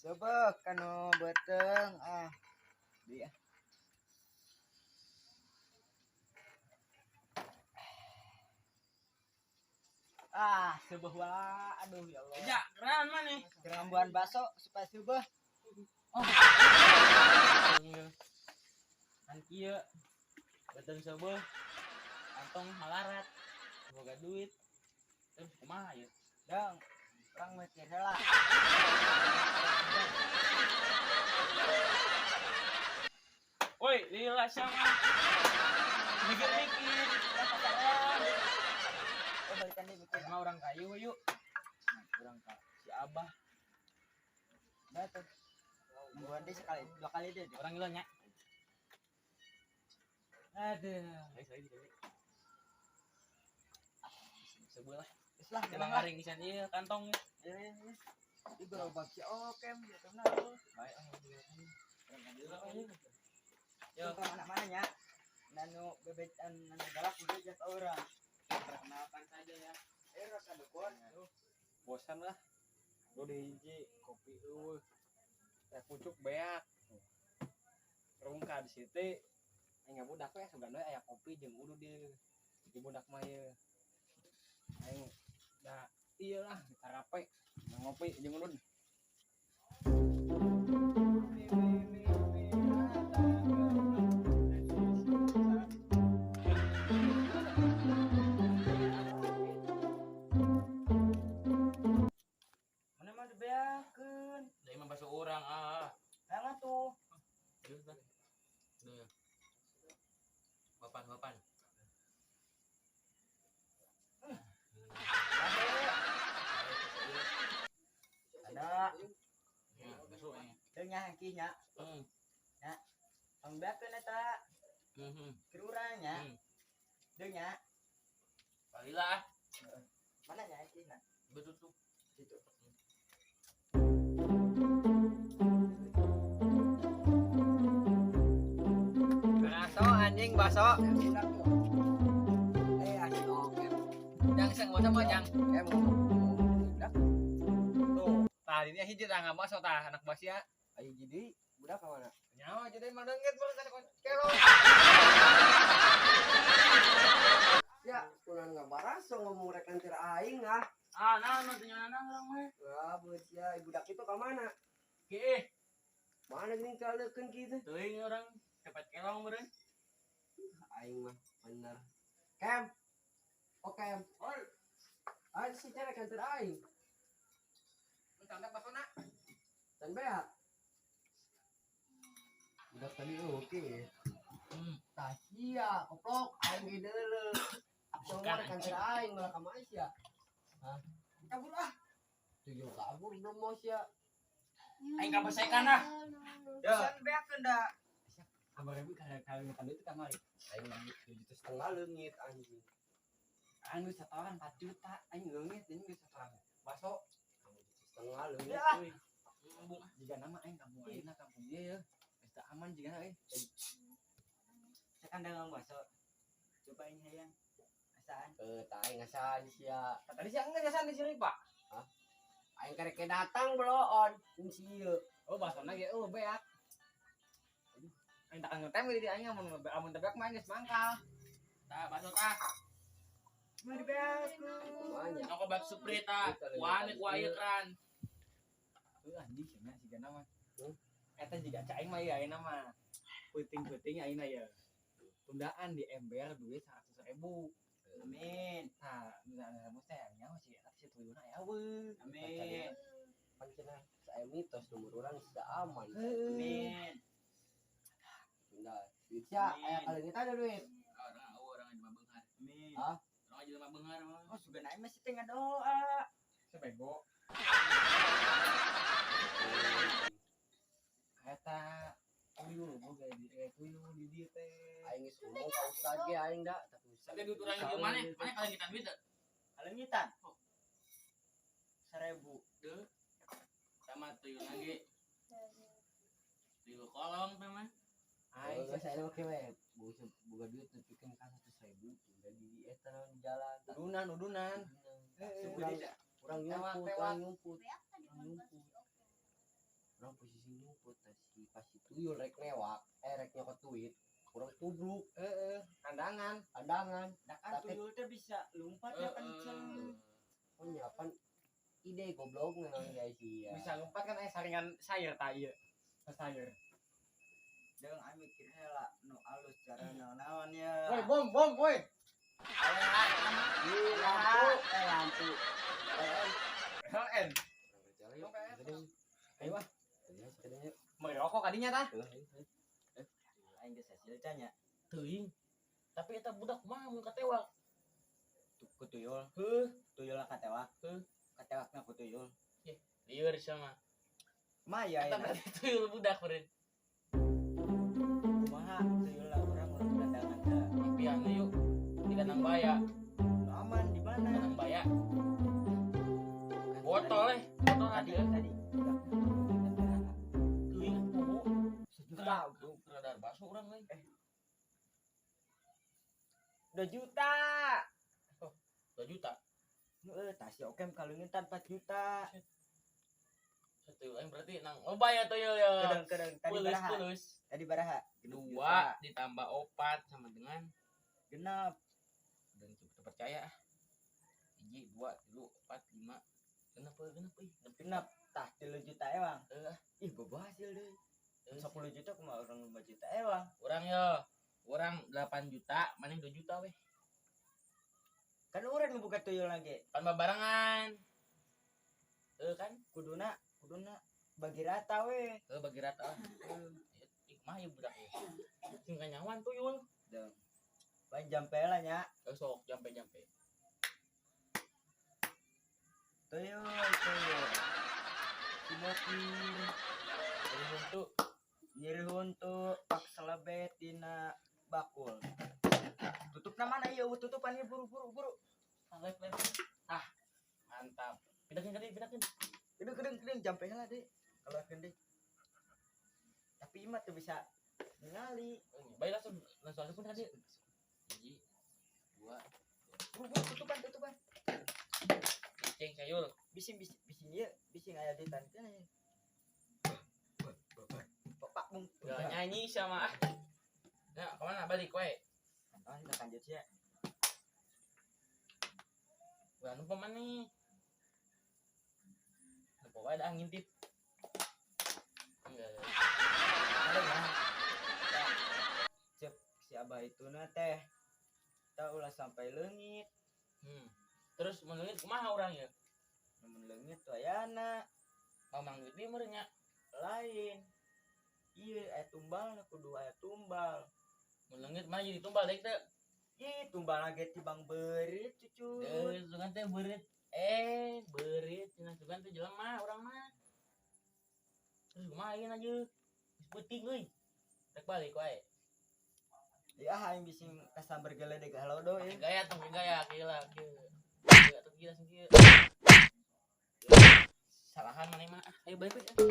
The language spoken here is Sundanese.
Coba kanu beteng ah. Dia. Ah, sebuah wah, aduh ya Allah. Ya, keren mana? Kerambuan bakso supaya sebuah. Oh. Kan kieu. Beteng sebuah. Kantong malarat. Boga duit. Terus kumaha ya? Dang, urang mikir heula. Woi, lila sama. Mikir-mikir. Oh, balikan deh mikir. Sama orang kayu yuk. Orang ka si Abah. Dah tuh. Nungguan deh sekali, dua kali deh. Orang gila nya. Aduh, ayo sekali. Sebelah. Geus lah, Emang lah. ngaring isan ieu kantong. Iya, iya. Di gerobak si oke, gitu nah. Baik ah. Yo, ke mana-mana nya. Nanu bebetan nanu galak udah jat orang. Perkenalkan saja ya. Eh, rasa dukun. Bosan lah. Lu di hiji kopi eueuh. Teh pucuk beak. Rungkad di situ. Aing ngabudak we sugan we aya kopi jeung udu di di budak mah ieu. Aing da ieu lah tarape ngopi jeung udud. Mana mah dibeakeun. Da imah bakso urang ah. Hayang atuh. Ieu tah. Duh. Bapan, bapan. Ada. Ya, bakso nya. Teu nya hangki nya. Heeh. Nya. Tong beakeun eta. Heeh. Keur urang nya. Teu nya. Balila ah. Mana nya hangki nya? Betul tuh. Situ. Bakso anjing bakso. Eh, anjing oke. Jang sang bakso mah jang. Eh, budak. Tuh, tah ini hiji tah nggak bakso tah anak basia. Ayo jadi budak ka mana? Nyawa jadi mah deungit bener kan kelo. Ya, kunan nggak baraso ngomong rek antir aing ah. Ah, nah, nah, tanya nang urang mah. Wah, beus ya, ibu budak itu ka mana? Ki, Mana geuning kaleukeun kitu? teuing urang cepet kelong meureun. Aing mah bener. Kem. Oh, Kem. Oi. Ah, si rek antir aing. Tanda baksona. Dan beak. Budak tadi oke. Tah sia, koplok aing ge deuleu. Ngomong rek antir aing malah ka sia. Hah? Kabur ah. Tujuh kabur belum mau sia. Aing ka basekan ah. Ya. Beakeun da. Kamari ibu kali makan duit kamari. Aing 7,5 juta leungit anjing. Aing geus setoran 4 juta, aing leungit ini geus setoran. Bakso 7,5 juta leungit. Ya. Euy. Embung. jika nama aing kampung ayeuna kampung ieu ya. Geus teu aman jigana euy. Sekan dagang bakso. Coba ini hayang. Asaan. Eh, tah aing ngasaan sia. Tadi sih enggak ngasaan di sini, Pak. Aing karek datang beloon si ieu. Oh, baksona ge eueuh beak. Aing takkan ngetem di aing amun amun teu beak mah geus mangkal. Tah, bakso tah. Mah dibeakeun. Banyak. Nyoko bakso supri tah. Kuah nih kuah ieu kran. Heuh anjing cenah sigana mah. Eta jiga cai aing mah ieu ayeuna mah. Peuting-peuting ayeuna ye. Tundaan di ember duit 100.000. Amin. Tah, misalnya teh nyaho sih eta si tuyulna aya eueuh. Amin. Pan cenah saya mitos nomor urang sudah aman. Amin. Tunda. Duit sia aya kaleungit ada duit. Orang orang jelema beunghar. Amin. Hah? Orang jelema beunghar mah. Oh, sugan aing masih teh ngadoa. Sebego. Eta tuyul boga di tuyul di dieu teh. Aing geus ngomong ka ustad ge aing da, tapi ustad. Tapi duit urang di mana? Mana kaleungitan duit teh? Kaleungitan. 1.000. Deuh. Sama tuyul lagi. Tuyul kolong teh mah. Aing Aing saya mah we boga duit nepikeun ka 100.000 tunda di eta naon di jalan. udunan udunan. Urang urang nyumput, urang nyumput. Urang nyumput. Aing nyumput teh si pas si tuyul rek newak, eh, rek nyokot duit, kurang tubruk. Heeh, kandangan. Kandangan. Da kan Tapi- tuyul teh bisa lompat ya kenceng. Oh nya pan ide goblok memang guys ya. Bisa lompat kan aya saringan sayur ta ieu. Sayur. Jangan aing mikir heula nu alus cara naon-naon ya. Woi, bom bom woi. Ih, lampu, eh, lampu. LN. Ayo ah. Mau rokok kadinya tah? Aing geus hasil nya. Teuing. Tapi eta budak kumaha mun katewak? Ku tuyul. Heuh, Tuyul katewak. Heuh. Katewakna ku tuyul. Lieur sama. Kumaha ya Eta ayeuna? berarti tuyul budak meureun. Kumaha tuyul lah urang urang kandangan teh. Impian yuk di kandang baya, Nu aman di mana? Kandang baya. Botol eh, botol Tadi ada. tadi budak. Teuing poho. Sejuta, bro. Radar bakso urang euy. 2 juta. 2 juta. Heeh, tah si Okem kalungitan 4 juta. Satu aing berarti nang oh baya tuyul ya. Kedeng-kedeng tadi Pulus baraha? pulus. Tadi baraha? Genep Dua juta. ditambah opat sama dengan Genep. Dan cukup terpercaya ah. Hiji, dua, tilu, empat, lima. Genep euy, genep euy. Genep. Genep. Tah 3 juta ewang. Heuh. Ih, bobo hasil deui. Heuh. 10 juta kumaha urang 5 juta ewang. Urang yo. Urang 8 juta, maneh 2 juta weh. Kan urang nu boga tuyul lagi. Kan babarengan. Heuh kan? Kuduna kuduna bagi rata we. Heuh, bagi rata lah. Ih, kumaha ieu budak ieu? Sing kanyawan tuyul. Deng. Paling jampe lah nya. Heuh, sok jampe-jampe. Tuyul, tuyul. Si Bokir Jadi untuk nyeri huntu pak selebet dina bakul. Tutup na mana ieu tutupan ieu, buru buru buru. Lep lep. Ah, mantap. Pindahkeun kali, pindahkeun. Kedeng kedeng kedeng jampe heula deui. Keluarkeun deui. Tapi imah tuh bisa ningali. Baik, langsung langsung langsung tadi. Hiji, dua, Buru buru, tutupan tutupan. Ceng sayur. Bising bising bising ieu, bising aya di tan teh. Bapak mung. Gak nyanyi sama ah. Nah, kemana balik wae? Oh, kita lanjut ya. Udah numpang mana nih? Numpang wae ada ngintip. Enggak. Ada ya. Cek si abah itu na teh. Kita ulah sampai leungit. Terus menurut kumaha urang ya? Namun leungit tuh ayana Mamang duit di meureun nya. Lain. Iya, aya tumbal na, kudu aya tumbal. Mun leungit mah jadi tumbal deuk teu. Ih, tumbal lagi tibang beurit cucu. Deui sugan teh beurit. Eh, beurit cenah sugan teh jelema urang mah. Terus kumaha ieu aja? Geus peuting euy. Rek balik wae. Ya aing bising kasamber geledek halodo Pakai ya. gaya tong gaya kieu lah kieu. Kieu atuh kieu langsung kieu. Salahan maneh mah. Ah, ayo balik we.